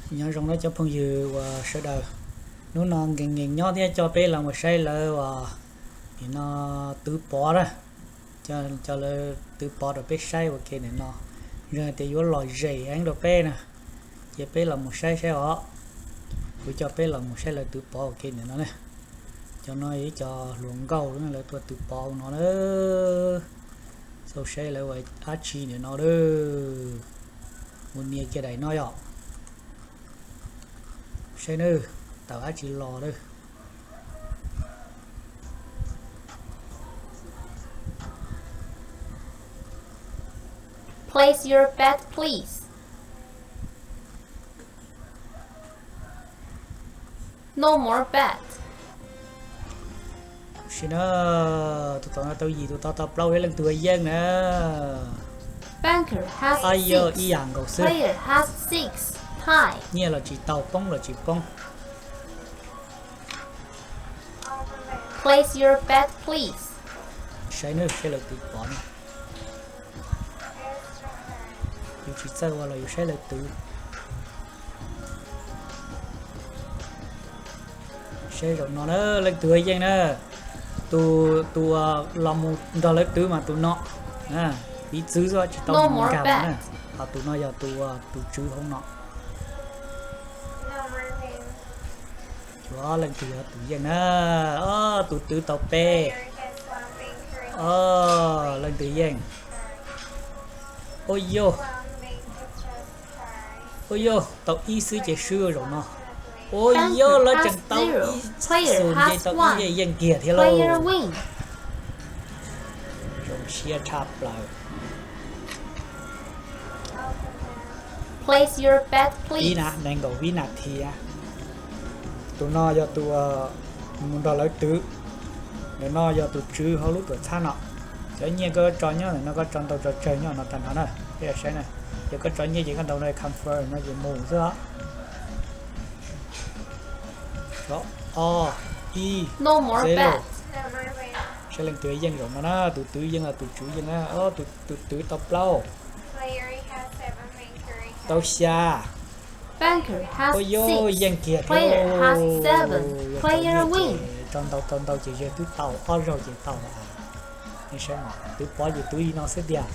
Nyob zoo nawb cov phooj ywg uas sawv daws, hnub no nkees nkees nyob thiab coj peb los mus saib lawv uas nim no twv pov na, coj lawv twv pov rau peb saib ua ke ntawm no. Zoo tias yuav lom zem heev rau peb na, ces peb los mus saib saib os. Kuv coj peb los mus saib lawv twv pov ua ke ntawm no na. Cov no yog ib co hluas nkauj lawv tuaj twv pov no na. Xauj saib lawv ua dab tsi ntawm no a. Mus nias kiag daim no yom. Saib nawb, tawm dab tsi los a. Place your bet, please. No more bet. Sim na, tus tau no tau yim, tus tau tau plaub, yog leej twg yeej na. Banker has six. Ib yam nkaus xwb. Player has six. Tie. Nyiaj los tsis tau, poob los tsis poob. Place your bet, please. Saib nawb, saib lawv twv pov na. Yus tsis txawj ua los yus saib lawv twv. Saib zaum no na, leej twg yeej na. Tus, tus los mus nrog lawv twv mas tus no. Piv txwv xwb tsis tau mus nkag na. Ho tus no yog tus, tus tswv hauv no. Xyov leej twg yog tus yeej na. Tus twv tau peb. Leej twg yeej? Ua yog, ua yog tau ib xwb ces swb zaum no. Ua yog lawv tseem tau ib xus nce tau ib yeej, yeej kiag thiab lauj. Zoo siab tshaj plaws. Ib na, nees nkaum vib nas this. Tus no yog tus mus nrog lawv twv. Ntawm no yog tus tswv hauv lub tuam txhab no. Cov nyiaj koj tso nyob ntawm no, koj tso ntau tso tsawg nyob no tag nrho na. Peb saib na, yog koj tso nyiaj ces koj ntaus no confirm no ces mus xwb os. Ob, ib, zero. Saib leej twg yeej zaum no na, tus twv yeej los tus tswv yeej na. Tus twv tau plaub. Tau xya. Ua yog yeej kiag thiab. Tso ntau tso ntau ces yog twb tau ob zaug ces tau. Nej saib mas, twv pov ces twv li no xwb tiag.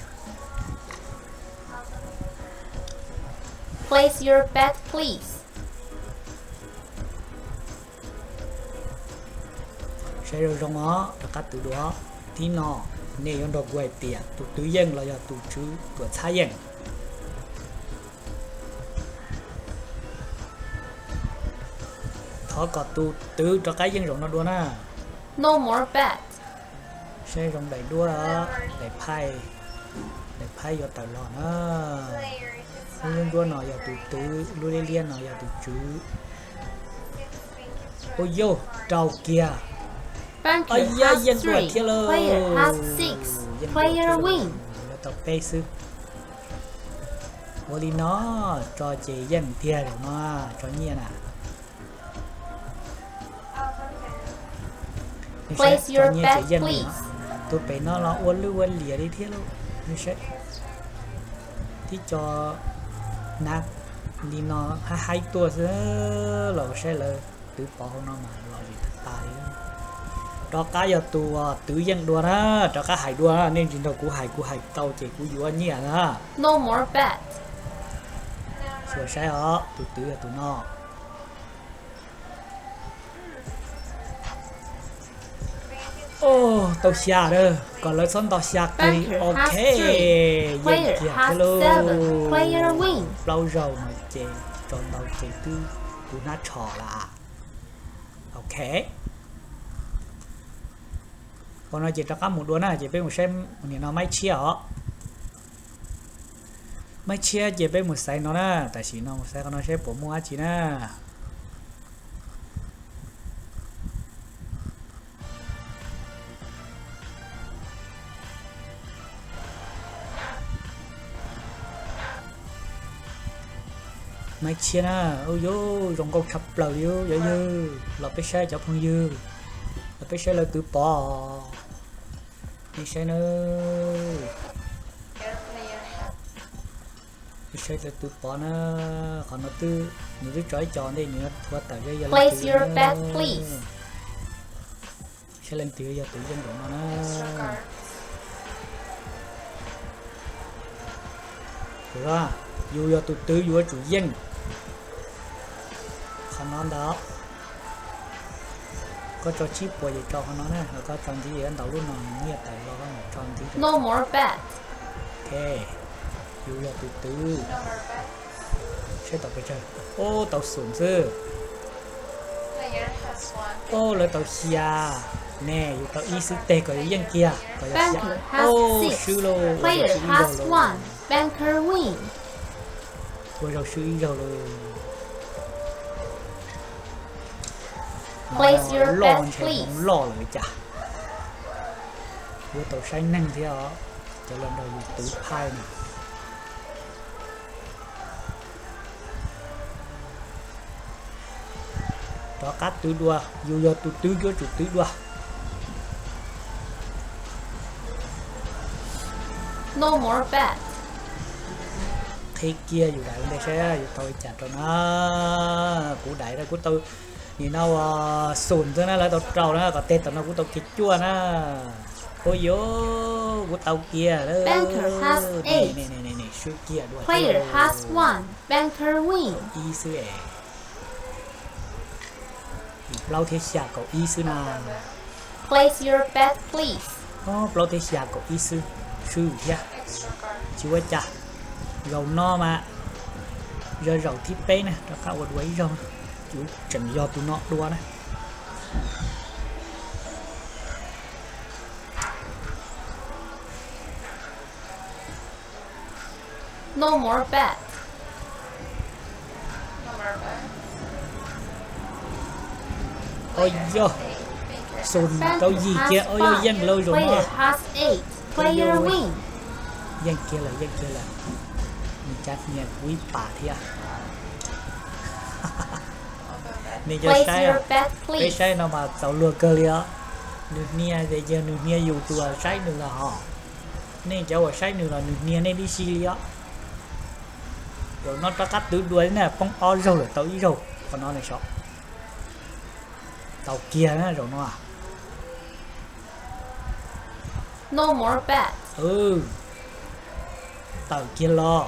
Saib zoo zoo os, rov qab twv dua. Thib no nej yuav nrog kuv hais tias tus twv yeej los yog tus tswv tuam txhab yeej. Thov kom tus twv rov qab yeej zaum no dua na. Saib zoo daim duab, daim phaij, daim phaij yuav tawm los na. Lub duab no yog tus twv, lub liab liab no yog tus tswv. Ua yog rau kiag. Yeej dua thiab lauj. Yeej dua thiab lauj, lawv tau peb xwb. Ua li no, tso ces yeej tiag zaum no, tso nyiaj na. Tso nyiaj ces yeej li no. Tus pem no los ua lwj ua liam li thiab lauj. Tib co hnav li no haib haib tuaj xwb los saib lawv twv pov hauv no mas lom zem tas tas li. Rov qab yog tus twv yeej dua na, rov qab hais dua na, nej tsis nrog kuv hais, kuv hais tau ces kuv yuav nyiaj na. Xyuas saib os, tus twv yog tus no. Tau xya lawm, kom lawv txhob nto xya kiag li. Ok, yeej kiag thiab lauj. Plaub zaug no ces tso ntau ces twb tus hnab tsho lawm. Ok, ua no ces rov qab mus dua na, ces peb mus saib nim no maib tshiab os. Maib tshiab ces peb mus xaiv no na, tam sim no mus xaiv qhov no saib puas muaj dab tsi na. Maib tshiab na, ua yuv zoo nkauj tshaj plaws li, yog yog los peb saib cov phooj ywg, los peb saib lawv twv pov, nej saib na. Saib leej twg pov na, qhov no twb, nws twb tso ib co ntej nws yuav thuav tawm, yog leej twg. Place your bet, please. Saib leej twg yog tus yeej zaum no na. Yus yog tus twv, yus yuav tsum yeej qhov no ntag. Koj tso tsib puas ces tso qhov no na, ho koj tso ntxiv ces ntaus lub no nyiaj tawm los koj mam tso ntxiv. No more bet. Ok, yus yog tus twv. Saib tau pes tsawg. Ub, tau xoom xwb. Ub, lawv tau xya. Ne, yus tau ib xwb teg, kom yus yeej kiag kom yog xya. Ub, swb lauj, ua zaug swb ib zaug lauj. Ua zaug swb ib zaug lauj. Loj ntshe hmoov loj lawm cas. Yuav tau saib neeg thiab os, cov los nrog yus twv phai no. Rov qab twv dua, yus yog tus twv yuav tsum twv dua. Qhib kiag yus daim ua ntej saib yus tau li cas rau na. Kuv daim kuv tau, nim no ua xoom xwb na, lawv tau rau na, kom teg tom no kuv tau kiag cuaj na. Ua yus, kuv tau kiag lawm. Swb kiag dua ib xwb es. Plaub thiab xya kaum ib xwb na. Plaub thiab xya kaum ib xwb, swb thiab. Tsis ua cas, zaum no mas yog zaum thib peb na, rov qab ua dua ib zaug, kuv tseem yog tus no dua na. Ua yog, xoom rau yim kiag, ua yog yeej lauj zaum no. Yeej kiag lawm, yeej kiag lawm. Nws cab hnia kuv ib pas thiab. Nej cov saib, peb saib no mas txaus luag kawg li os. Nws hnia ces yog nws hnia yus tus uas saib nws los hos. Nej cov uas saib nws los nws hnia nej tib si li os. Zaum no rov qab twv dua na, poob ob zaug lawm tau ib zaug qhov no na saib. Tau kiag na zaum no. Tawm kiag los.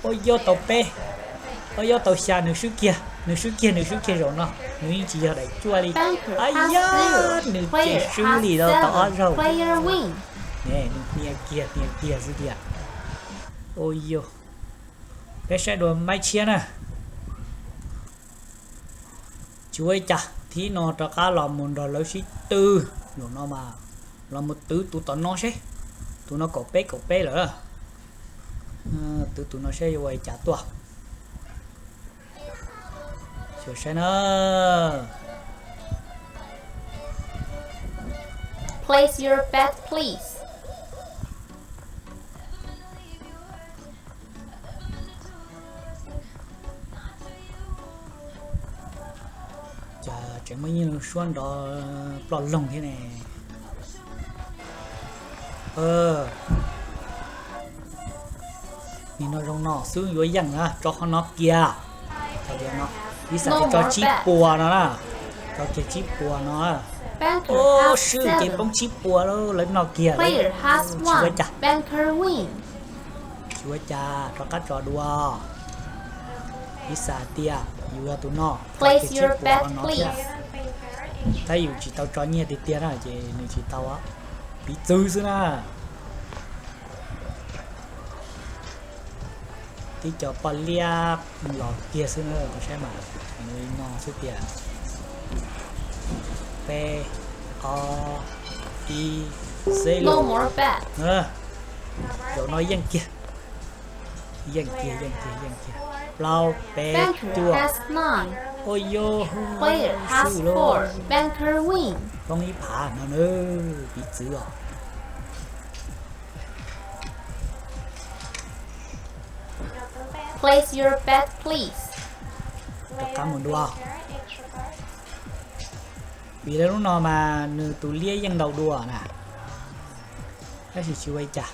Ua yog tau peb, ua yog tau xya, nws swb kiag, nws swb kiag, nws swb kiag zaum no, nws yeej tsis yog daim cuaj li. Ab yog, nws ces swb li tau ob zaug. Nws hnia kiag hnia kiag xwb tiag. Ua yog, peb saib dua maib tshiab na. Tsis ua li cas, thib no rov qab los mus nrog lawv sib tw. Zaum no mas los mus twv tus tom no seb, tus no kaum peb kaum peb lawm. Twv tus no seb yuav ua li cas tuaj. Xyuas saib na. Cas tseem muaj yeej lub suab nrov ploj loog thiab ne. Nim no zoo no xwb yuav yeej na, tso qhov no kiag. Piv xam tias tso tsib puas no na, tso kiag tsib puas no. Ub, swb ces poob tsib puas lawm, lawv noj kiag lawm. Tsis ua cas, tsis ua cas, rov qab tso dua. Piv xam tias yus yog tus noj, tso kiag tsib puas no thiab. Tab yus tsis tau tso nyiaj tiag tiag na ces nws tsis tau, piv txwv xwb na. Tib co poj liab los kiag xwb na, saib mas, li no xwb tiag. Peb, ob, ib, xeb lauj. Zaum no yeej kiag, yeej kiag, yeej kiag, yeej kiag. Plaub, peb, cuaj. Ua yog, swb lauj. Poob ib phav no na, piv txwv os. Rov qab mus dua. Vim lub no mas nws tus liab yeej ntau dua na. Tab sis tsis ua li cas,